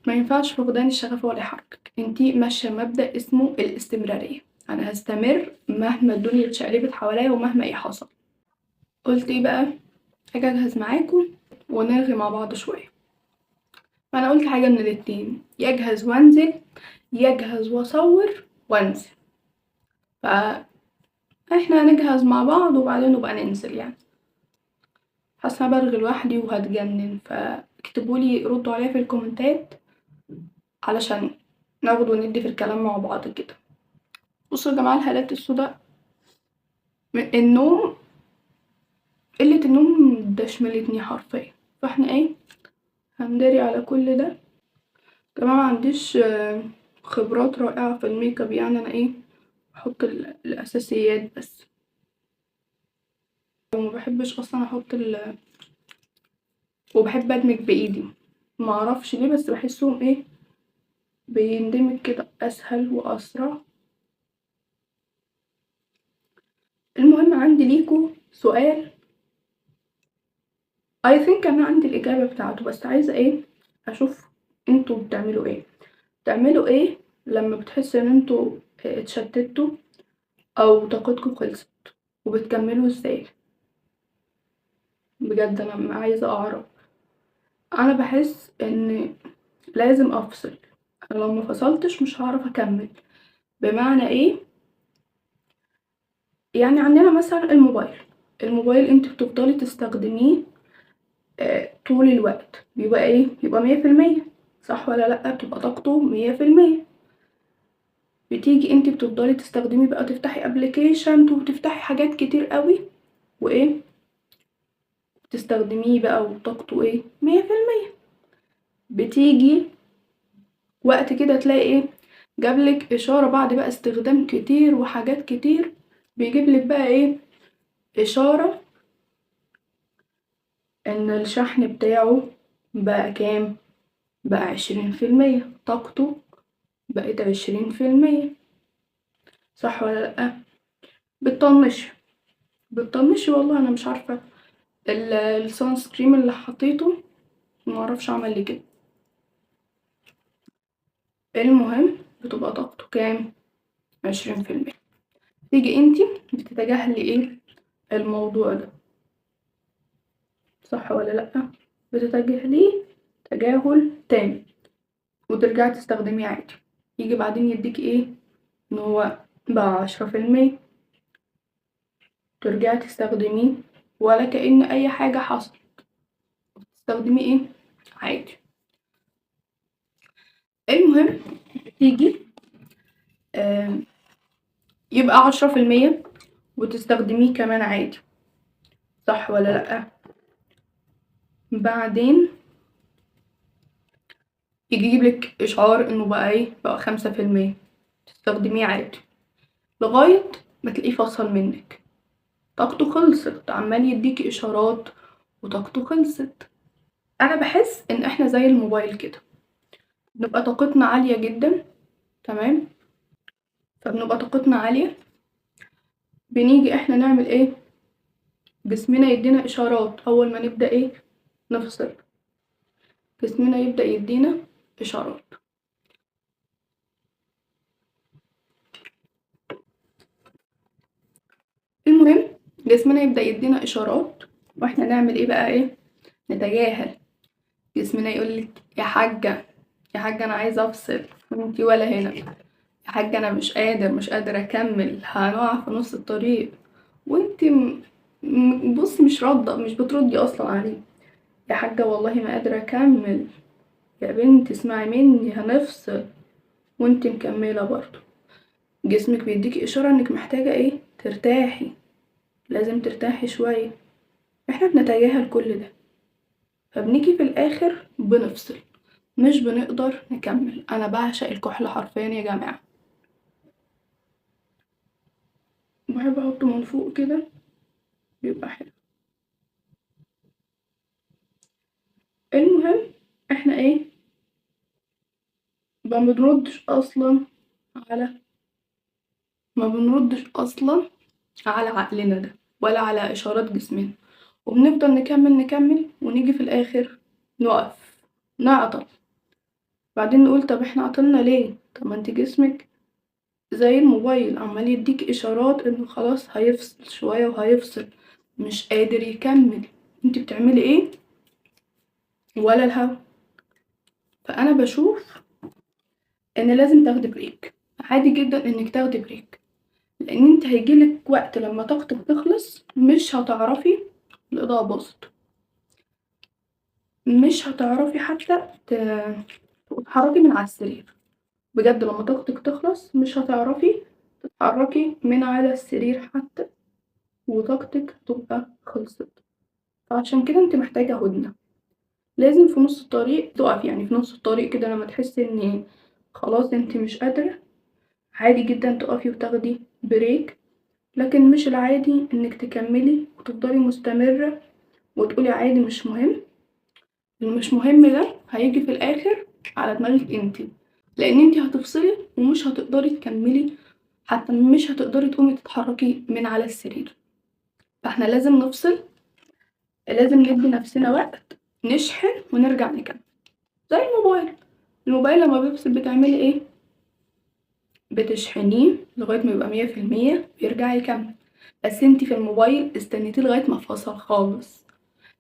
ما ينفعش فقدان الشغف هو اللي يحركك، انتي ماشية مبدأ اسمه الاستمرارية، انا هستمر مهما الدنيا اتشقلبت حواليا ومهما ايه حصل. قلت ايه بقى؟ اجي اجهز معاكم ونرغي مع بعض شوية. فانا قلت حاجة من الاتنين، يا اجهز وانزل، يا اجهز واصور وانزل. فاحنا هنجهز مع بعض وبعدين نبقى ننزل. حاسه برغي لوحدي وهتجنن، فاكتبولي ردوا عليا في الكومنتات علشان ناخد وندي في الكلام مع بعض كده. بصوا يا جماعة، الهالات السوداء، النوم، قلة النوم ده شملتني حرفيا. فاحنا هنداري على كل ده. يا جماعة ما عنديش خبرات رائعة في الميك اب، انا بحط الاساسيات بس، وما بحبش اصلا احط وبحب ادمج بايدي، ما اعرفش ليه، بس بحسهم بيندمج كده اسهل واسرع. المهم عندي ليكو سؤال، I think انا عندي الاجابة بتاعته، بس عايزه اشوف انتوا بتعملوا ايه. بتعملوا ايه لما بتحسوا ان انتوا اتشتتوا او طاقتكم خلصت، وبتكملوا ازاي؟ بجد انا عايزه اعرف. انا بحس ان لازم افصل، انا لو ما فصلتش مش هعرف اكمل. بمعنى ايه؟ عندنا مثلا الموبايل انت بتفضلي تستخدميه، طول الوقت، بيبقى ايه؟ بيبقى مية في المية، صح ولا لا؟ بتبقى طاقته مية في المية. بتيجي انت بتفضلي تستخدميه بقى، تفتحي ابلكيشن وتفتحي حاجات كتير قوي، وايه تستخدميه بقى وطاقته ايه؟ مية في المية. بتيجي وقت كده تلاقي ايه؟ جابلك اشارة بعد بقى استخدام كتير وحاجات كتير، بيجيبلك بقى ايه؟ اشارة ان الشحن بتاعه بقى كام؟ بقى عشرين في المية، طاقته بقت عشرين في المية، صح ولا لأ؟ بتطنشي والله. انا مش عارفة السان سكريم اللي حطيته معرفش عمل لي كده. المهم بتبقى طاقته كام؟ عشرين في المية. تيجي انتي بتتجاهلي ايه الموضوع ده، صح ولا لأ؟ بتتجاهليه تجاهل تام وترجعي تستخدميه عادي. يجي بعدين يديكي ايه؟ ان هو بقى عشرة في المية، ترجعي تستخدميه ولا كأن اي حاجة حصلت، تستخدميه ايه؟ عادي. المهم تيجي، يبقى عشرة في المية وتستخدميه كمان عادي، صح ولا لأ؟ بعدين يجي يجيب لك اشعار انه بقى ايه؟ بقى خمسة في المية، تستخدميه عادي لغاية ما تلاقيه فصل منك، طاقته خلصت، عمال يديكي اشارات وطاقته خلصت. انا بحس ان احنا زي الموبايل كده، بنبقى طاقتنا عالية جدا، تمام؟ فبنبقى طاقتنا عالية، بنيجي احنا نعمل ايه؟ جسمنا يدينا اشارات اول ما نبدأ ايه؟ نفصل، جسمنا يبدأ يدينا اشارات. المهم جسمنا يبدأ يدينا اشارات واحنا نعمل ايه بقى؟ ايه؟ نتجاهل. جسمنا يقولك يا حاجة، يا حاجة انا عايزة افصل، وانتي ولا هنا. يا حاجة انا مش قادر، مش قادر اكمل، هنقع في نص الطريق، وانتي بصي مش راضية، مش بتردي اصلا عليه. يا حاجة والله ما قادرة اكمل، يا بنتي اسمعي مني هنفصل، وانتي مكملة برضو. جسمك بيديكي اشارة انك محتاجة ايه؟ ترتاحي، لازم ترتاحي شوية. احنا بنتجاهل كل ده، فبنيجي في الاخر بنفصل، مش بنقدر نكمل. انا بعشق الكحل حرفيا يا جماعة، بحب احطه من فوق كده بيبقى حلو. المهم احنا ايه؟ ما بنردش اصلا على، ما بنردش اصلا على عقلنا ده ولا على اشارات جسمنا، وبنفضل نكمل نكمل ونيجي في الاخر نقف نعطل. بعدين نقول طب احنا عطلنا ليه؟ طب ما انت جسمك زي الموبايل عمال يديك اشارات انه خلاص هيفصل شوية وهيفصل، مش قادر يكمل. انت بتعملي ايه؟ ولا الهوا. فانا بشوف ان لازم تاخدي break، عادي جدا انك تاخدي break، لان انت هيجيلك وقت لما طاقتك تخلص مش هتعرفي، الاضاءة باظت، مش هتعرفي حتى تتحركي من على السرير. بجد لما طاقتك تخلص مش هتعرفي تتحركي من على السرير حتى، وطاقتك تبقى خلصت. فعشان كده انت محتاجة هدنة، لازم في نص الطريق تقفي، يعني في نص الطريق كده لما تحسي ان خلاص انت مش قادرة، عادي جدا تقفي وتاخدي break. لكن مش العادي انك تكملي وتفضلي مستمرة وتقولي عادي مش مهم. المش مهم ده هيجي في الاخر على دماغك انتي، لان انتي هتفصلي ومش هتقدري تكملي، حتى مش هتقدري تقومي تتحركي من على السرير. فاحنا لازم نفصل، لازم ندي نفسنا وقت نشحن ونرجع نكمل. زي الموبايل، الموبايل لما بيفصل بتعملي ايه؟ بتشحنيه لغاية ما يبقى 100% ويرجع يكمل. بس انتي في الموبايل استنيتيه لغاية ما فصل خالص،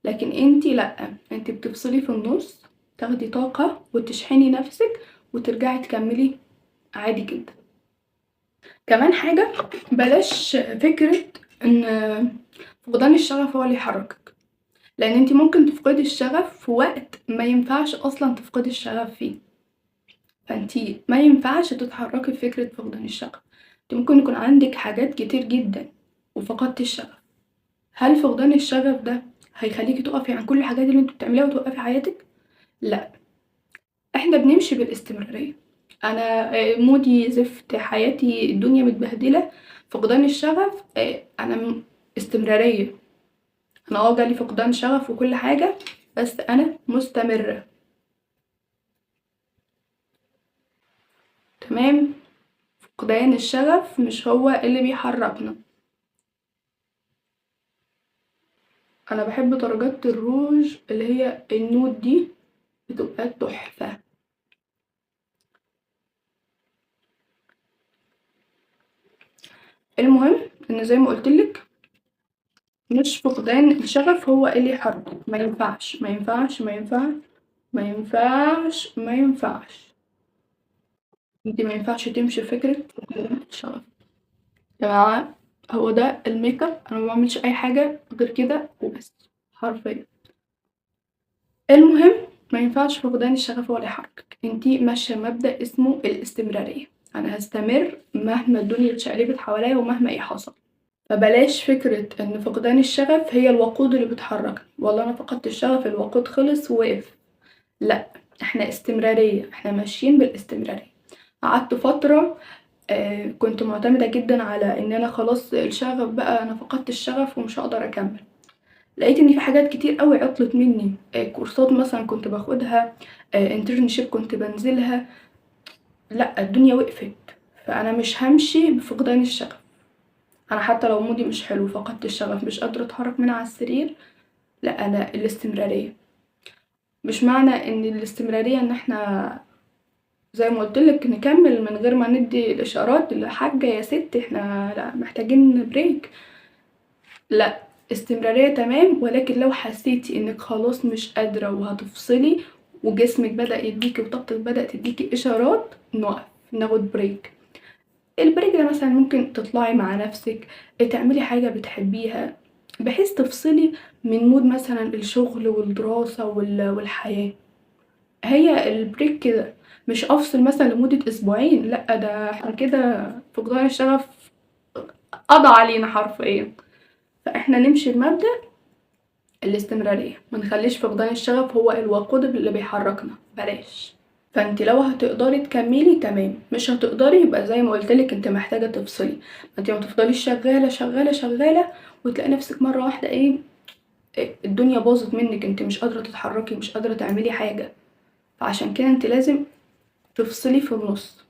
لكن انتي لأ، انتي بتفصلي في النص، تاخدي طاقة وتشحني نفسك وترجعي تكملي عادي جدا. كمان حاجة، بلاش فكرة ان فقدان الشغف هو اللي يحركك، لان انتي ممكن تفقدي الشغف في وقت ما ينفعش اصلا تفقدي الشغف فيه. فانتي ما ينفعش تتحركي بفكرة فقدان الشغف. انتي ممكن يكون عندك حاجات كتير جدا وفقدتي الشغف. هل فقدان الشغف ده هيخليكي تقفي عن كل الحاجات اللي انتي بتعمليها وتوقفي حياتك؟ لا، احنا بنمشي بالاستمرارية. انا مودي زفت، حياتي الدنيا متبهدلة، فقدان الشغف، انا استمرارية، انا جالي فقدان شغف وكل حاجة، بس انا مستمرة. تمام؟ فقدان الشغف مش هو اللي بيحركنا. انا بحب درجات الروج اللي هي النود دي، بتبقى تحفة. المهم ان زي ما قلتلك مش فقدان الشغف هو اللي يحركك، ما ينفعش، ما ينفعش، ما ينفعش، ما ينفعش، ما ينفعش. انت ما ينفعش تمشي فكرة فقدان الشغف. يا جماعة هو ده الميك اب، انا ما بعملش اي حاجة غير كده وبس حرفيا. المهم ما ينفعش فقدان الشغف هو اللي يحركك، انتي ماشية مبدأ اسمه الاستمرارية، انا هستمر مهما الدنيا اتشقلبت حواليا ومهما ايه حصل. فبلاش فكرة ان فقدان الشغف هي الوقود اللي بتحركني، والله انا فقدت الشغف الوقود خلص ووقف. لا، احنا استمرارية، احنا ماشيين بالاستمرارية. قعدت فترة كنت معتمدة جدا على ان انا خلاص الشغف بقى، انا فقدت الشغف ومش هقدر اكمل. لقيت ان في حاجات كتير قوي عطلت مني، كورسات مثلا كنت باخدها، internship كنت بنزلها، لا الدنيا وقفت. فانا مش همشي بفقدان الشغف، انا حتى لو مودي مش حلو فقدت الشغف مش قادرة اتحرك من على السرير، لا انا الاستمرارية. مش معنى ان الاستمرارية ان احنا زي ما قلت لك نكمل من غير ما ندي الاشارات للحاجة يا ست احنا لا محتاجين break، لا استمرارية تمام، ولكن لو حسيتي انك خلاص مش قادرة وهتفصلي وجسمك بدأ يديكي وطاقتك بدأت تديكي اشارات، نقف ناخد break. ال break ده مثلا ممكن تطلعي مع نفسك، تعملي حاجة بتحبيها، بحيث تفصلي من mood مثلا الشغل والدراسة والحياة. هي ال break كده، مش افصل مثلا لمدة اسبوعين، لا ده احنا كده فقدان الشغف قضى علينا حرفيا. فاحنا نمشي بمبدأ الاستمرارية، ما نخليش فقدان الشغف هو الوقود اللي بيحركنا، بلاش. فانت لو هتقدري تكملي تمام، مش هتقدري يبقى زي ما قلتلك انت محتاجة تفصلي. انت ما تفضليش شغالة شغالة شغالة وتلاقي نفسك مرة واحدة ايه الدنيا باظت منك، انت مش قادرة تتحركي، مش قادرة تعملي حاجة. فعشان كده انت لازم تفصلي في النص.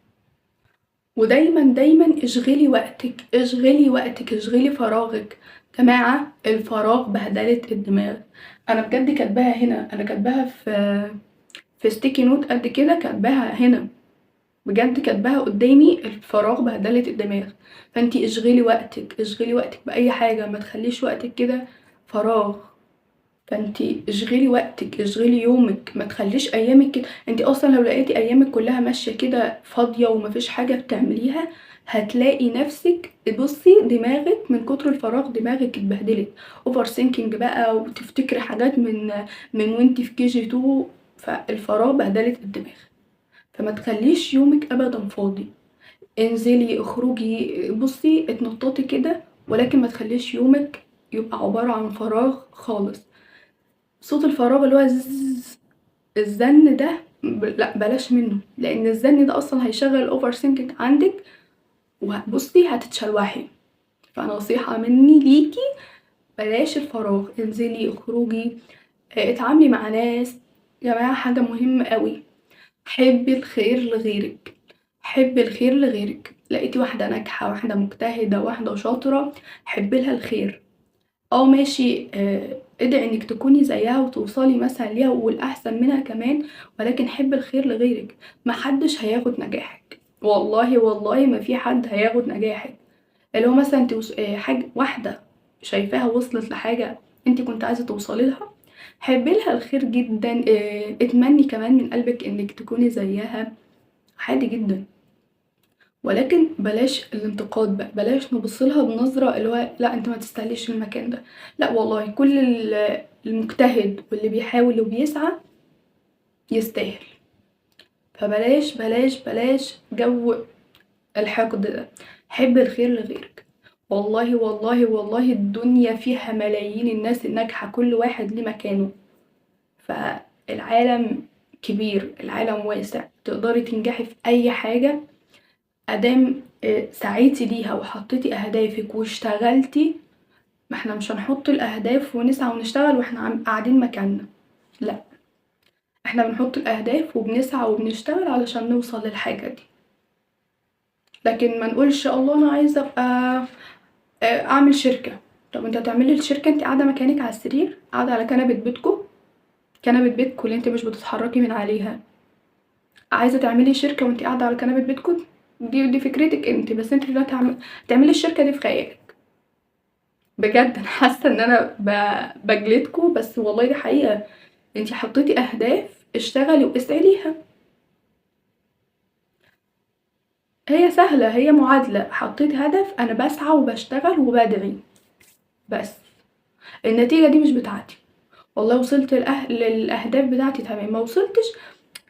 ودايما دايما اشغلي وقتك، اشغلي وقتك، اشغلي فراغك. جماعة الفراغ بهدلة الدماغ. انا بجد كاتباها هنا، انا كاتباها في في sticky note قد كده كاتباها هنا، بجد كاتباها قدامي، الفراغ بهدلة الدماغ. فانتي اشغلي وقتك، اشغلي وقتك بأي حاجة، ما تخليش وقتك كده فراغ. فانتي اشغلي وقتك، اشغلي يومك، ما تخليش ايامك كده. انتي اصلا لو لقيتي ايامك كلها ماشية كده فاضية ومفيش حاجة بتعمليها، هتلاقي نفسك بصي دماغك من كتر الفراغ دماغك اتبهدلت، overthinking بقى، وتفتكري حاجات من وانتي في KG 2. فالفراغ بهدلت الدماغ، فما تخليش يومك ابدا فاضي. انزلي، اخرجي، بصي اتنططي كده، ولكن ما تخليش يومك يبقى عبارة عن فراغ خالص. صوت الفراغ اللي هو زز، الزن ده لا بلاش منه، لان الزن ده اصلا هيشغل ال overthinking عندك، وبصي هتتشلوحي. فنصيحة مني ليكي بلاش الفراغ، انزلي، اخرجي، اتعاملي مع ناس. يا جماعة حاجة مهمة قوي، حبي الخير لغيرك، حبي الخير لغيرك. لقيتي واحدة ناجحة، واحدة مجتهدة، واحدة شاطرة، حبي لها الخير. ماشي، ادعي انك تكوني زيها وتوصلي مثلا ليها والاحسن منها كمان، ولكن حبي الخير لغيرك. محدش هياخد نجاحك، والله والله ما في حد هياخد نجاحك. اللي هو مثلا حاجة واحدة شايفاها وصلت لحاجة انت كنت عايزة توصلي لها، حبي لها الخير جدا، اتمني كمان من قلبك انك تكوني زيها، عادي جدا. ولكن بلاش الانتقاد بقى، بلاش نبص لها بنظرة اللي هو لا انت ما تستاهليش المكان ده. لا والله، كل المجتهد واللي بيحاول وبيسعى يستاهل. فبلاش بلاش بلاش جو الحقد ده، حب الخير لغيرك. والله والله والله الدنيا فيها ملايين الناس الناجحة، كل واحد ليه مكانه. فالعالم كبير، العالم واسع، تقدري تنجحي في أي حاجة أدام، سعيتي ليها وحطيتي أهدافك واشتغلتي. ما احنا مش هنحط الأهداف ونسعى ونشتغل واحنا قاعدين مكاننا، لا، احنا بنحط الأهداف وبنسعى وبنشتغل علشان نوصل للحاجة دي. لكن ما نقولش الله أنا عايزة أبقى، أعمل شركة. طب انت هتعملي الشركة انت قاعدة مكانك على السرير، قاعدة على كنبة بيتكو، كنبة بيتكو اللي انت مش بتتحركي من عليها. عايزة تعملي شركة وانت قاعدة على كنبة بيتكو، دي فكرتك انت، بس انت دلوقتي تعملي الشركة دي في خيالك. بجد انا حاسة ان انا بجلدكو، بس والله دي حقيقة. انت حطيتي اهداف، اشتغلي واسعي ليها. هي سهلة، هي معادلة. حطيت هدف، انا بسعى وبشتغل وبدعي، بس النتيجة دي مش بتاعتي. والله وصلت للأهداف بتاعتي تمام، ما وصلتش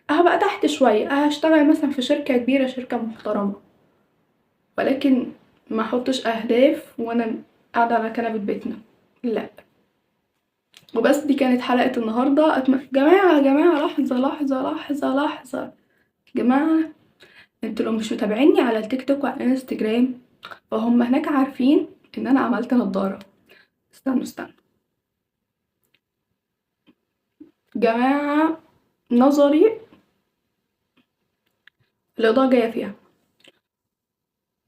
هبقى تحت شوية، هشتغل مثلا في شركة كبيرة، شركة محترمة، ولكن ما احطش أهداف وأنا قاعدة على كنبة بيتنا، لا. وبس دي كانت حلقة النهاردة. جماعة، جماعة، لحظة، لحظة، لحظة، لحظة. جماعة، انتوا لو مش متابعيني على التيك توك وعلى الانستجرام فهم هناك عارفين ان انا عملت نظارة. استنوا، استنوا جماعة، نظري الإضاءة جاية فيها،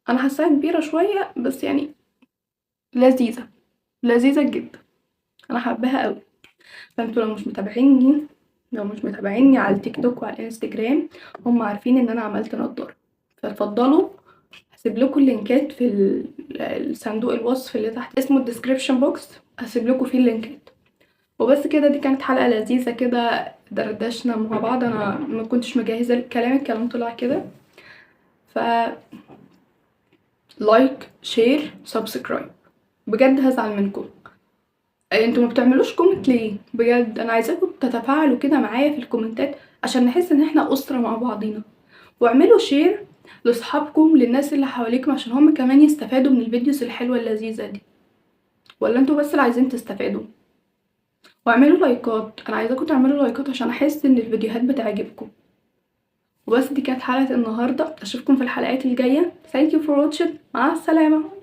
أنا حاساها كبيرة شوية بس لذيذة، لذيذة جدا، أنا حباها قوي. فانتوا لو مش متابعيني على التيك توك وعلى الانستجرام هم عارفين إن أنا عملت نضارة، فاتفضلوا. هسيب لكم اللينكات في الصندوق الوصف اللي تحت اسمه ال description box، هسيب لكم فيه اللينكات. وبس كده، دي كانت حلقة لذيذة كده، دردشنا مع بعض. أنا ما كنتش مجهزة الكلام، الكلام طلع كده. ف like share subscribe، بجد هزعل منكم. انتوا ما بتعملوش comment ليه؟ بجد انا عايزاكم تتفاعلوا كده معايا في الكومنتات عشان نحس ان احنا اسره مع بعضينا. واعملوا share لاصحابكم، للناس اللي حواليكم، عشان هم كمان يستفادوا من ال videos الحلوه اللذيذه دي. ولا انتوا بس اللي عايزين تستفادوا؟ واعملوا لايكات، انا عايزاكم تعملوا لايكات عشان احس ان الفيديوهات بتعجبكم. وبس دي كانت حلقه النهارده، اشوفكم في الحلقات الجايه. Thank you for watching، مع السلامه.